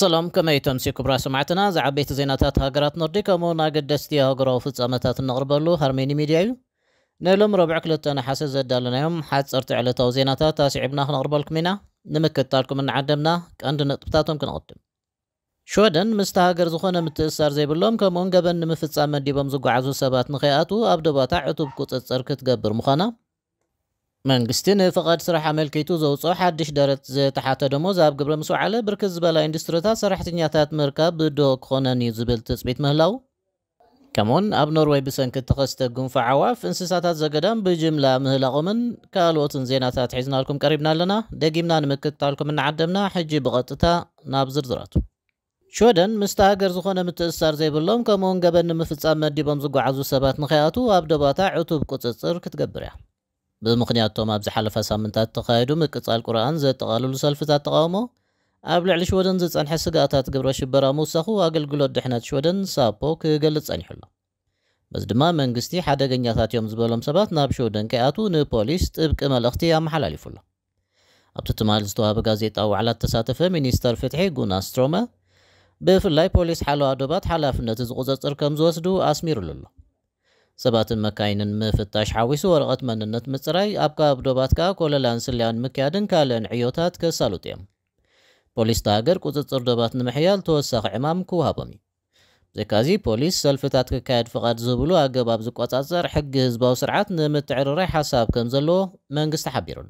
ሰላም፣ ከመይ ተምሲ ክቡራ ሰማዕትና? ዝዓበይቲ ዜናታት ሃገራት ኖርዲ ከምኡውን ኣገደስቲ ኣህጉራዊ ፍጻመታት እነቕርበሉ ሃርሜኒ ሚድያ እዩ። ንሎም ረብዕ ክልተ ነሓሰ ዘዳለናዮም ሓጸርቲ ዕለታዊ ዜናታት ኣስዒብና ክነቕርበልኩም ኢና። ንምክትታልኩም እናዓደምና ቀንዲ ነጥብታቶም ክነቕድም። ሽወደን ምስቲ ሃገር ዝኾነ ምትእሳር ዘይብሎም ከምኡውን ገበን ንምፍጻም መዲቦም ዝጓዓዙ ሰባት ንኸይኣትዉ ኣብ ዶባታ ዕቱብ ቁጽጽር ክትገብር ምዃና፣ መንግስቲ ንፍቓድ ስራሕ ኣመልኪቱ ዘውፅኦ ሓድሽ ደረት ዝተሓተ ደሞዝ ኣብ ግብረ ምስ ወዓለ፣ ብርክት ዝበላ ኢንዱስትሪታት ሰራሕተኛታት ምርካብ ብድሆ ክኾነን እዩ ዝብል ትፅቢት ምህላው፣ ከምኡውን ኣብ ኖርወይ ብሰንኪ ተኸስተ ጉንፋዕ ኣዕዋፍ እንስሳታት ዘገዳም ብጅምላ ምህላቖምን ካልኦትን ዜናታት ሒዝናልኩም ቀሪብና ኣለና። ደጊምና ንምክትታልኩም እናዓደምና፣ ሕጂ ብቐጥታ ናብ ዝርዝራቱ። ሽወደን ምስቲ ሃገር ዝኾነ ምትእስሳር ዘይብሎም ከምኡውን ገበን ንምፍጻም መዲቦም ዝጓዓዙ ሰባት ንኸይኣትዉ ኣብ ዶባታ ዕቱብ ቁጽጽር ክትገብር እያ። ብምኽንያት እቶም ኣብ ዝሓለፋ ሳምንታት እተኻየዱ ምቅጻል ቁርኣን ዘጠቓልሉ ሰልፍታት ተቓውሞ፣ ኣብ ልዕሊ ሽወደን ዝጸንሐ ስግኣታት ግብረ ሽበራ ምውሳኹ ኣገልግሎት ድሕነት ሽወደን ሳፖ ክገልጽ ጸኒሑ ኣሎ። በዚ ድማ መንግስቲ ሓደገኛታት እዮም ዝበሎም ሰባት ናብ ሽወደን ከይኣትዉ ንፖሊስ ጥብቂ መልእኽቲ ኣመሓላሊፉ ኣሎ። ኣብቲ ትማል ዝተዋህበ ጋዜጣዊ ዋዕላ እተሳተፈ ሚኒስተር ፍትሒ ጉናር ስትሮመ፣ ብፍላይ ፖሊስ ሓለዋ ዶባት ሓላፍነት እዚ ቁጽጽር ከም ዝወስዱ ኣስሚሩሉ ኣሎ። ሰባትን መካይንን ምፍታሽ ሓዊሱ ወረቐት መንነት ምጽራይ፣ ኣብ ከባቢ ዶባት ከኣ ኮለላን ስለያን ምክያድን ካልእን ዕዮታት ከሳልጡ እዮም። ፖሊስ እታ ሃገር ቁጽጽር ዶባት ንምሕያል ተወሳኺ ዕማም ክወሃቦም እዩ። ብዘይካዚ ፖሊስ ሰልፍታት ክካየድ ፍቓድ ዝህብሉ ኣገባብ ዝቆጻጸር ሕጊ ህዝባዊ ስርዓት ንምትዕርራይ ሓሳብ ከም ዘለዎ መንግስቲ ሓቢሩሉ።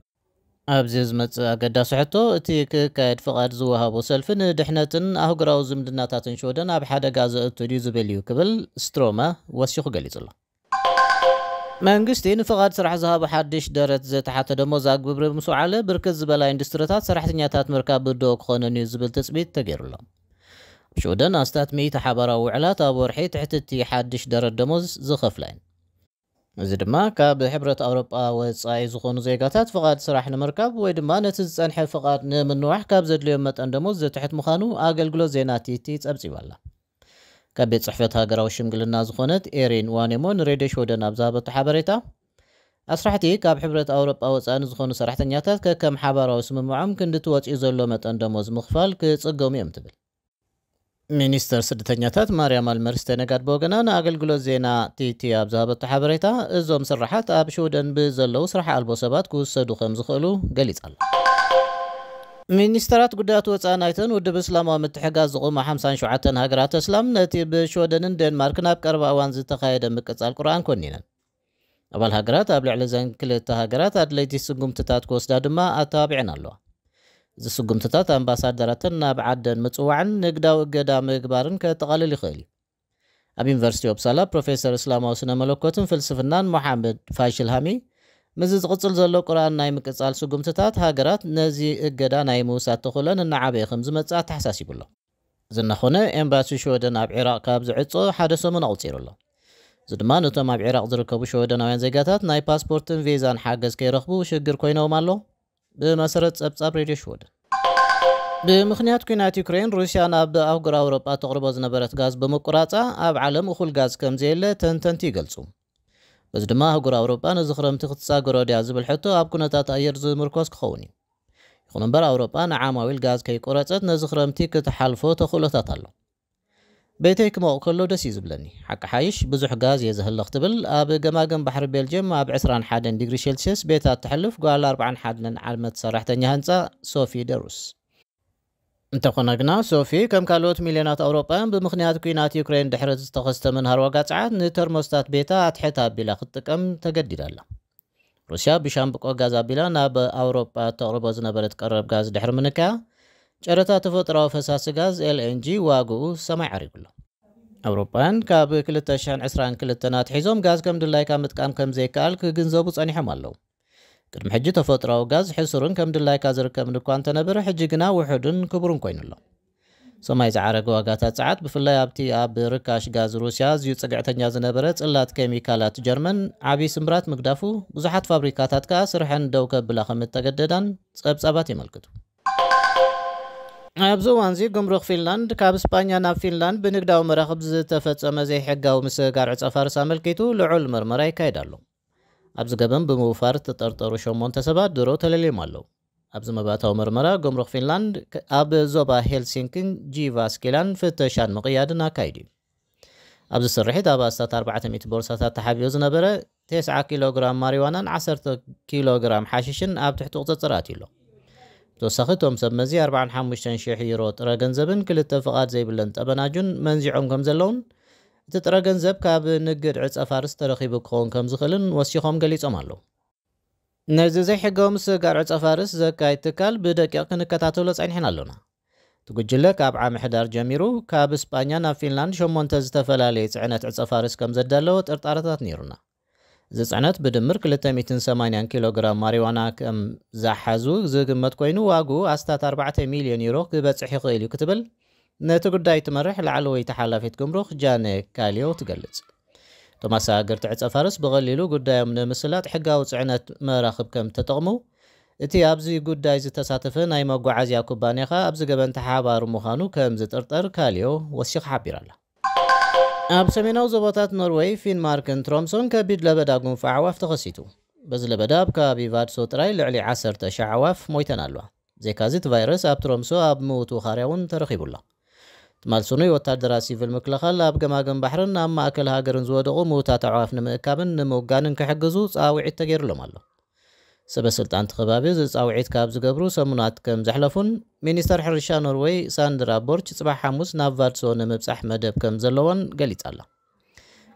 ኣብዚ ዝመጽእ ኣገዳሲ ሕቶ፣ እቲ ክካየድ ፍቓድ ዝወሃቦ ሰልፊ ንድሕነትን ኣህጉራዊ ዝምድናታትን ሽወደን ኣብ ሓደጋ ዘእቱ ድዩ ዝብል እዩ ክብል ስትሮመ ወሲኹ ገሊጹ ኣሎ። መንግስቲ ንፍቓድ ስራሕ ዝሃቦ ሓድሽ ደረት ዝተሓተ ደሞዝ ኣብ ግብሪ ምስ ወዓለ፣ ብርክት ዝበላ ኢንዱስትሪታት ሰራሕተኛታት ምርካብ ብድሆ ክኾነን እዩ ዝብል ትጽቢት ተገይሩ ኣሎ። ኣብ ሽወደን ኣስታት ሚእቲ ሓባራዊ ውዕላት ኣብ ወርሒ ትሕቲ እቲ ሓድሽ ደረት ደሞዝ ዝኸፍላ እየን። እዚ ድማ ካብ ሕብረት ኣውሮጳ ወጻኢ ዝኾኑ ዜጋታት ፍቓድ ስራሕ ንምርካብ ወይ ድማ ነቲ ዝጸንሐ ፍቓድ ንምንዋሕ ካብ ዘድልዮም መጠን ደሞዝ ዝትሕት ምዃኑ ኣገልግሎት ዜና ቲቲ ጸብጺባ ኣላ። ካብ ቤት ጽሕፈት ሃገራዊ ሽምግልና ዝኾነት ኤሪን ዋኔሞ ንሬድዮ ሽወደን ኣብ ዝሃበቶ ሓበሬታ፣ ኣስራሕቲ ካብ ሕብረት ኣውሮጳ ወጻኢ ንዝኾኑ ሰራሕተኛታት ከከም ሓባራዊ ስምምዖም ክንዲ እቲ ወጺኡ ዘሎ መጠን ደሞዝ ምኽፋል ክጽገሙ እዮም ትብል። ሚኒስተር ስደተኛታት ማርያም ኣልመር ስቴነጋድ ብወገና ንኣገልግሎት ዜና ቲቲ ኣብ ዝሃበቶ ሓበሬታ፣ እዞም ስራሓት ኣብ ሽወደን ብዘለዉ ስራሕ ኣልቦ ሰባት ክውሰዱ ከም ዝኽእሉ ገሊጻ ኣላ። ሚኒስተራት ጉዳያት ወጻኢ ናይተን ውድብ እስላማዊ ምትሕጋዝ ዝቖማ ሓምሳን ሸውዓተን ሃገራት እስላም፣ ነቲ ብሽወደንን ዴንማርክን ኣብ ቀረባ እዋን ዝተኻየደ ምቅጻል ቁርኣን ኮኒነን። ኣባል ሃገራት ኣብ ልዕሊ እዘን ክልተ ሃገራት ኣድለይቲ ስጉምትታት ክወስዳ ድማ ኣተባቢዐን ኣለዋ። እዚ ስጉምትታት ኣምባሳደራተን ናብ ዓደን ምጽዋዕን ንግዳዊ እገዳ ምግባርን ከጠቓልል ይኽእል እዩ። ኣብ ዩኒቨርሲቲ ኦፕሳላ ፕሮፌሰር እስላማዊ ስነ መለኮትን ፍልስፍናን ሞሓመድ ፋይሽል ሃሚ፣ ምስዚ ዝቕጽል ዘሎ ቁርኣን ናይ ምቅጻል ስጉምትታት ሃገራት ነዚ እገዳ ናይ ምውሳድ ተኽእሎን እናዓበየ ከም ዝመጽእ ኣተሓሳሲቡ ኣሎ። እዚ እናኾነ፣ ኤምባሲ ሽወደን ኣብ ዒራቕ ካብ ዝዕጾ ሓደ ሰሙን ኣቑጺሩ ኣሎ። እዚ ድማ ነቶም ኣብ ዒራቕ ዝርከቡ ሽወደናውያን ዜጋታት ናይ ፓስፖርትን ቪዛን ሓገዝ ከይረኽቡ ሽግር ኮይነዎም ኣሎ። ብመሰረት ጸብጻብ ሬድዮ ሽወደን፣ ብምኽንያት ኲናት ዩክሬን፣ ሩስያ ናብ ኣህጉር ኣውሮጳ ተቕርቦ ዝነበረት ጋዝ ብምቁራጻ፣ ኣብ ዓለም እኹል ጋዝ ከም ዘየለ ተንተንቲ ይገልጹ። በዚ ድማ ኣህጉር ኣውሮጳ ነዚ ክረምቲ ክትጻገሮ ድያ ዝብል ሕቶ ኣብ ኩነታት ኣየር ዝምርኮስ ክኸውን እዩ። ይኹን እምበር፣ ኣውሮጳ ንዓማዊል ጋዝ ከይቆረጸት ነዚ ክረምቲ ክትሓልፎ ተኽእሎታት ኣሎ። ቤተይ ክሞቕ ከሎ ደስ እዩ ዝብለኒ። ሓቂ ሓይሽ፣ ብዙሕ ጋዝ እየ ዘህልኽ፣ ትብል ኣብ ገማግም ባሕሪ ቤልጅየም ኣብ ዕስራን ሓደን ዲግሪ ሴልስየስ ቤታ እተሕልፍ ጓል ኣርባዓን ሓደን ዓመት ሰራሕተኛ ህንጻ ሶፊ ደሩስ። እንተኾነ ግና፣ ሶፊ ከም ካልኦት ሚልዮናት ኣውሮጳውያን፣ ብምኽንያት ኲናት ዩክሬን ድሕሪ ዝተኸስተ ምንሃር ዋጋ ጸዓት፣ ንተርሞስታት ቤታ ኣትሕት ኣቢላ ክትጥቀም ተገዲዳ ኣላ። ሩስያ ብሻምብቆ ጋዝ ኣቢላ ናብ ኣውሮጳ ተቕርቦ ዝነበረት ቀረብ ጋዝ ድሕሪ ምንካያ፣ ጨረታ ተፈጥሮኣዊ ፈሳሲ ጋዝ ኤልኤንጂ ዋግኡ ሰማይ ዓሪጉ ኣሎ። ኣውሮጳውያን ካብ ክልተ ሽሕን ዕስራን ክልተን ኣትሒዞም ጋዝ ከም ድላይካ ምጥቃም ከም ዘይከኣል ክግንዘቡ ጸኒሖም ኣለዉ። ቅድሚ ሕጂ ተፈጥሮኣዊ ጋዝ ሕሱርን ከም ድላይካ ዝርከብን እኳ እንተነበረ፣ ሕጂ ግና ውሑድን ክቡርን ኮይኑ ኣሎ። ሰማይ ዝዓረገ ዋጋታት ጸዓት፣ ብፍላይ ኣብቲ ኣብ ርካሽ ጋዝ ሩስያ ኣዝዩ ጽግዕተኛ ዝነበረ ጽላት ኬሚካላት ጀርመን፣ ዓቢ ስምብራት ምግዳፉ፣ ብዙሓት ፋብሪካታት ከኣ ስርሐን ደው ከብላ ከም እተገደዳን ጸብጻባት የመልክቱ። ኣብዚ እዋንዚ፣ ጉምሩክ ፊንላንድ፣ ካብ ስጳኛ ናብ ፊንላንድ ብንግዳዊ መራኽብ ዝተፈጸመ ዘይሕጋዊ ምስግጋር ዕጸ ፋርስ ኣመልኪቱ ልዑል መርመራ ይካየድ ኣሎ። ኣብዚ ገበን ብምውፋር ዝተጠርጠሩ ሸሞንተ ሰባት ድሮ ተለልዮም ኣለዉ። ኣብዚ መባእታዊ መርመራ፣ ጉምሩክ ፊንላንድ ክ-፣ ኣብ ዞባ ሄልሲንኪን ጂቫስኪላን ፍተሻን ምቕያድን ኣካይዱ እዩ። ኣብዚ ስርሒት ኣብ ኣስታት ኣርባዕተ ሚእቲ ቦርሳታት ተሓቢኡ ዝነበረ ተስዓ ኪሎ ግራም ማሪዋናን ዓሰርተ ኪሎ ግራም ሓሽሽን ኣብ ትሕቲ ቁጽጽር ኣትዩ ኣሎ። ብተወሳኺ፣ እቶም ሰብ መዚ ኣርባዓን ሓሙሽተን ሽሕ ዩሮ ጥረ ገንዘብን ክልተ ፍቓድ ዘይብለን ጠበናጁን መንዚዖም ከም ዘለውን፣ እቲ ጥረ ገንዘብ ካብ ንግድ ዕጸ ፋርስ ተረኺቡ ክኸውን ከም ዝኽእልን ወሲኾም ገሊጾም ኣለዉ። ነዚ ዘይሕጋዊ ምስግጋር ዕጸ ፋርስ ዘካይድ ትካል ብደቂቕ ክንከታተሎ ጸኒሕና ኣሎና። እቲ ጉጅለ ካብ ዓሚ ሕዳር ጀሚሩ ካብ ስጳኛ ናብ ፊንላንድ ሸሞንተ ዝተፈላለየ ጽዕነት ዕጸ ፋርስ ከም ዘዳለወ ጥርጣረታት ነይሩና። እዚ ጽዕነት ብድምር ክልተ ሚእትን ሰማንያን ኪሎ ግራም ማሪዋና ከም ዝሓዙ ዝግመት ኮይኑ፣ ዋግኡ ኣስታት ኣርባዕተ ሚልዮን ዩሮ ክበጽሕ ይኽእል እዩ ክትብል ነቲ ጉዳይ ትመርሕ ላዕለወይቲ ሓላፊት ጉምሩክ ጃነ ካልዮ ትገልጽ። እቶም ኣሰጋገርቲ ዕጸ ፋርስ ብቐሊሉ ጉዳዮም ንምስላጥ ሕጋዊ ጽዕነት መራኽብ ከም ተጠቕሙ፣ እቲ ኣብዚ ጉዳይ ዝተሳተፈ ናይ መጓዓዝያ ኩባንያ ከኣ ኣብዚ ገበን ተሓባሪ ምዃኑ ከም ዝጥርጠር ካልዮ ወሲኻ ሓቢራ ኣላ። ኣብ ሰሜናዊ ዞባታት ኖርወይ፣ ፊንማርክን ትሮምሶን ከቢድ ለበዳ ጉንፋዕ ኣዕዋፍ ተኸሲቱ። በዚ ለበዳ ኣብ ከባቢ ቫድሶ ጥራይ ልዕሊ ዓሰርተ ሺሕ ኣዕዋፍ ሞይተን ኣለዋ። ብዘይካዚ፣ እቲ ቫይረስ ኣብ ትሮምሶ ኣብ ምዉት ውኻርያ እውን ተረኺቡ ኣሎ። ትማል ሰኑይ፣ ወታደራት ሲቪል ምክልኻል ኣብ ገማግም ባሕርን ኣብ ማእከል ሃገርን ዝወደቑ ምዉታት ኣዕዋፍ ንምእካብን ንምውጋንን ክሕግዙ ጻውዒት ተገይሩሎም ኣሎ። ሰበ ስልጣን እቲ ከባቢ እዚ ጻውዒት ካብ ዝገብሩ ሰሙናት ከም ዘሕለፉን፣ ሚኒስተር ሕርሻ ኖርወይ ሳንድራ ቦርች ጽባሕ ሓሙስ ናብ ቫድሶ ንምብጻሕ መደብ ከም ዘለዎን ገሊጻ ኣላ።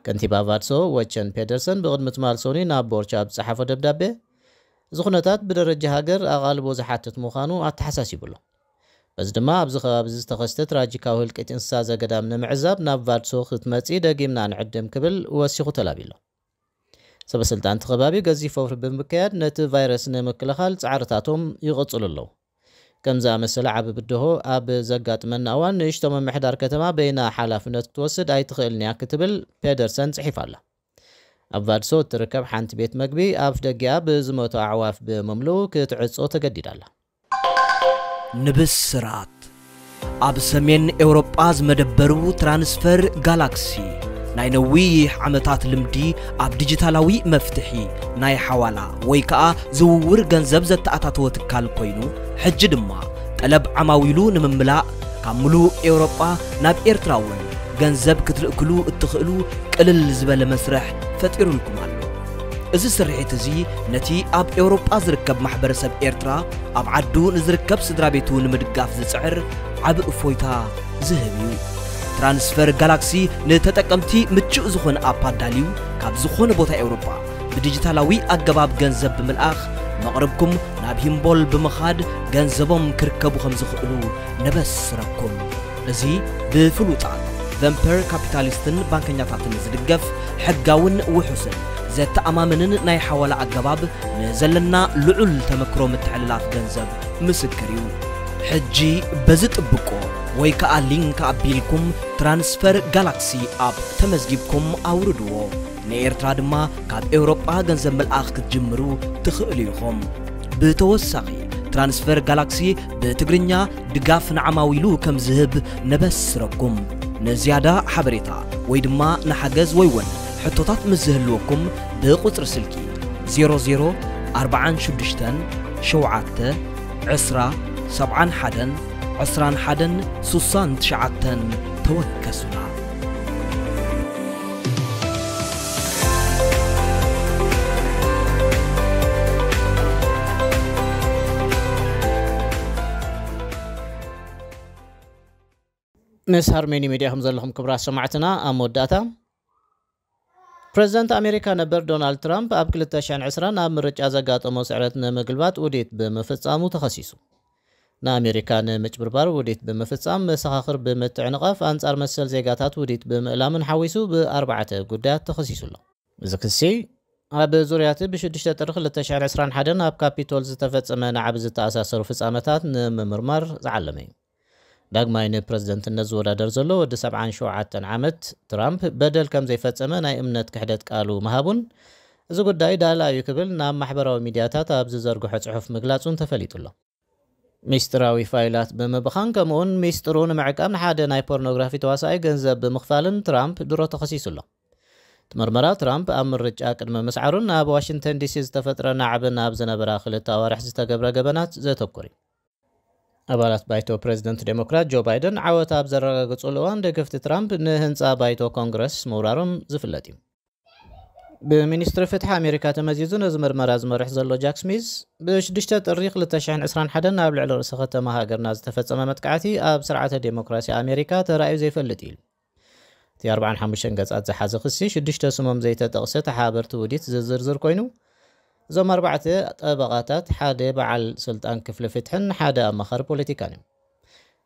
ከንቲባ ቫድሶ ወቸን ፔደርሰን ብቕድሚ ትማል ሰኑይ ናብ ቦርች ኣብ ዝጸሓፎ ደብዳቤ፣ እዚ ኩነታት ብደረጃ ሃገር ኣቓልቦ ዝሓትት ምዃኑ ኣተሓሳሲቡ ኣሎ። በዚ ድማ ኣብዚ ከባቢ እዚ ዝተኸስተ ትራጂካዊ ህልቂት እንስሳ ዘገዳም ንምዕዛብ ናብ ቫድሶ ክትመጺ ደጊምና ንዕድም ክብል ወሲኹ ተላብዩ ኣሎ። ሰበ ስልጣን እቲ ከባቢ ገዚፍ ወፍሪ ብምክያድ ነቲ ቫይረስ ንምክልኻል ጻዕርታቶም ይቕጽሉ ኣለዉ። ከም ዝኣመሰለ ዓቢ ብድሆ ኣብ ዘጋጥመና እዋን ንእሽቶ ምምሕዳር ከተማ በይና ሓላፍነት ክትወስድ ኣይትኽእልን እያ ክትብል ፔደርሰን ጽሒፋ ኣላ። ኣብ ቫድሶ እትርከብ ሓንቲ ቤት መግቢ ኣፍ ደጊኣ ብዝሞቱ ኣዕዋፍ ብምምልኡ ክትዕጾ ተገዲዳ ኣላ። ንብስራት ኣብ ሰሜን ኤውሮጳ ዝመደበሩ ትራንስፈር ጋላክሲ ናይ ነዊሕ ዓመታት ልምዲ ኣብ ዲጂታላዊ መፍትሒ ናይ ሓዋላ ወይ ከኣ ዝውውር ገንዘብ ዘተኣታተወ ትካል ኮይኑ፣ ሕጂ ድማ ጠለብ ዓማዊሉ ንምምላእ ካብ ምሉእ ኤውሮጳ ናብ ኤርትራ እውን ገንዘብ ክትልእክሉ እትኽእሉ ቅልል ዝበለ መስርሕ ፈጢሩልኩም ኣሎ። እዚ ስርሒት እዚ ነቲ ኣብ ኤውሮጳ ዝርከብ ማሕበረሰብ ኤርትራ ኣብ ዓዱ ንዝርከብ ስድራ ቤቱ ንምድጋፍ ዝጽዕር ዓቢ እፎይታ ዝህብ እዩ። ትራንስፈር ጋላክሲ ንተጠቀምቲ ምቹእ ዝኾነ ኣፕ ኣዳልዩ፣ ካብ ዝኾነ ቦታ ኤውሮጳ ብዲጂታላዊ ኣገባብ ገንዘብ ብምልኣኽ፣ መቕርብኩም ናብ ሂምቦል ብምኻድ ገንዘቦም ክርከቡ ከም ዝኽእሉ ነበስረኩም። እዚ ብፍሉጣት ቨምፐር ካፒታሊስትን ባንከኛታትን ዝድገፍ ሕጋውን ውሑስን ዘተኣማምንን ናይ ሓዋላ ኣገባብ፣ ንዘለና ልዑል ተመክሮ ምትሕልላፍ ገንዘብ ምስክር እዩ። ሕጂ በዚ ጥብቆ ወይ ከኣ ሊንክ ኣቢልኩም ትራንስፈር ጋላክሲ ኣፕ ተመዝጊብኩም ኣውርድዎ። ንኤርትራ ድማ ካብ ኤውሮጳ ገንዘብ ምልኣኽ ክትጅምሩ ትኽእሉ ኢኹም። ብተወሳኺ፣ ትራንስፈር ጋላክሲ ብትግርኛ ድጋፍ ንዓማዊሉ ከም ዝህብ ነበስረኩም። ንዝያዳ ሓበሬታ ወይ ድማ ንሓገዝ ወይ እውን ሕቶታት ምስ ዝህልወኩም፣ ብቁጽሪ ስልኪ ዜሮ ዜሮ ኣርባዓን ሽዱሽተን ሸውዓተ ዕስራ ሰብዓን ሓደን ዕስራን ሓደን ስሳን ትሽዓተን ተወከሱና። ምስ ሃርሜኒ ሚድያ ከም ዘለኹም ክቡራት ሰማዕትና፣ ኣብ መወዳእታ፣ ፕረዚደንት ኣሜሪካ ነበር ዶናልድ ትራምፕ ኣብ ክልተ ሽሕን ዕስራን ኣብ ምርጫ ዘጋጠሞ ስዕረት ንምግልባጥ ውዲት ብምፍጻሙ ተኸሲሱ። ንኣሜሪካ ንምጭብርባር ውዲት ብምፍጻም፣ መሰኻኽር ብምትዕንቓፍ፣ ኣንጻር መሰል ዜጋታት ውዲት ብምእላምን ሓዊሱ ብኣርባዕተ ጉዳያት ተኸሲሱ ኣሎ። እዚ ክሲ ኣብ ዙርያ እቲ ብሽዱሽተ ጥሪ ክልተ ሽሕን ዕስራን ሓደን ኣብ ካፒቶል ዝተፈጸመ ናዕቢ ዝተኣሳሰሩ ፍጻመታት ንምምርማር ዝዓለመ እዩ። ዳግማይ ንፕረዚደንትነት ዝወዳደር ዘሎ ወዲ ሰብዓን ሸውዓተን ዓመት ትራምፕ፣ በደል ከም ዘይፈጸመ ናይ እምነት ክሕደት ቃሉ ምሃቡን፣ እዚ ጉዳይ ዳላ እዩ ክብል ናብ ማሕበራዊ ሚድያታት ኣብ ዝዘርግሖ ጽሑፍ ምግላጹን ተፈሊጡ ኣሎ። ሚስጥራዊ ፋይላት ብምብኻን፣ ከምኡውን ሚስጥሩ ንምዕቃብ ንሓደ ናይ ፖርኖግራፊ ተዋሳኣይ ገንዘብ ብምኽፋልን ትራምፕ ድሮ ተኸሲሱ ኣሎ። እቲ ምርመራ ትራምፕ ኣብ ምርጫ ቅድሚ ምስዓሩን ኣብ ዋሽንግተን ዲሲ ዝተፈጥረ ናዕብን ኣብ ዝነበራ ክልተ ኣዋርሕ ዝተገብረ ገበናት ዘተኩር እዩ። ኣባላት ባይቶ ፕሬዚደንት ዴሞክራት ጆ ባይደን ዓወት ኣብ ዘረጋገጹሉ እዋን፣ ደገፍቲ ትራምፕ ንህንጻ ባይቶ ኮንግረስ ምውራሮም ዝፍለጥ እዩ። ብሚኒስትሪ ፍትሒ ኣሜሪካ ተመዚዙ ነዚ ምርመራ ዝመርሕ ዘሎ ጃክ ስሚዝ፣ ብ ሽዱሽተ ጥሪ ክልተ ሽሕን ዕስራን ሓደን ኣብ ልዕሊ ርእሰ ከተማ ሃገርና ዝተፈጸመ መጥቃዕቲ ኣብ ስርዓተ ዴሞክራሲ ኣሜሪካ ተራእዩ ዘይፈልጥ እዩ። እቲ ኣርባዓን ሓሙሽተን ገጻት ዝሓዘ ክሲ ሽዱሽተ ስሞም ዘይተጠቕሰ ተሓባበርቲ ውዲት ዝዝርዝር ኮይኑ፣ እዞም ኣርባዕተ ጠበቓታት ሓደ በዓል ስልጣን ክፍሊ ፍትሕን ሓደ ኣማኻሪ ፖለቲካን እዮም።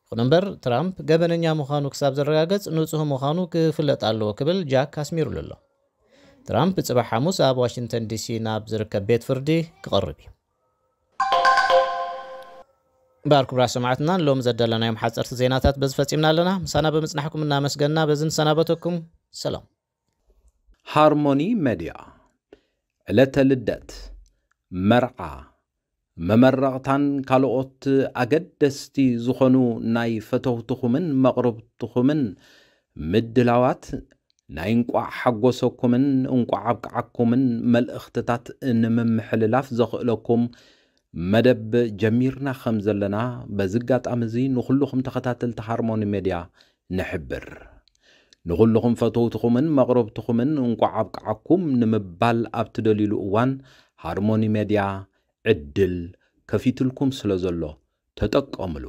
ይኹን እምበር፣ ትራምፕ ገበነኛ ምዃኑ ክሳብ ዝረጋገጽ ንጹህ ምዃኑ ክፍለጥ ኣለዎ ክብል ጃክ ኣስሚሩሉ ኣሎ። ትራምፕ ጽባሕ ሓሙስ ኣብ ዋሽንግተን ዲሲ ናብ ዝርከብ ቤት ፍርዲ ክቐርብ እዩ። እምበኣር ክቡራት ሰማዕትና፣ ንሎሚ ዘዳለናዮም ሓጸርቲ ዜናታት በዚ ፈጺምና ኣለና። ምሳና ብምጽናሕኩም እናመስገንና በዚ ንሰናበተኩም። ሰላም። ሃርሞኒ ሜድያ፣ ዕለተ ልደት፣ መርዓ፣ መመረቕታን ካልኦት ኣገደስቲ ዝኾኑ ናይ ፈተውትኹምን መቕርብትኹምን ምድላዋት፣ ናይ እንቋዕ ሓጎሰኩምን እንቋዕ ኣብቅዓኩምን መልእኽትታት ንምምሕልላፍ ዘኽእለኩም መደብ ጀሚርና ከም ዘለና በዚ ኣጋጣሚ እዚ ንኹልኹም ተኸታተልቲ ሃርሞኒ ሜድያ ንሕብር። ንኹልኹም ፈተውትኹምን መቕረብትኹምን እንቋዕ ኣብቅዓኩም ንምባል ኣብ ትደልዩሉ እዋን ሃርሞኒ ሜድያ ዕድል ከፊትልኩም ስለ ዘሎ ተጠቀምሉ።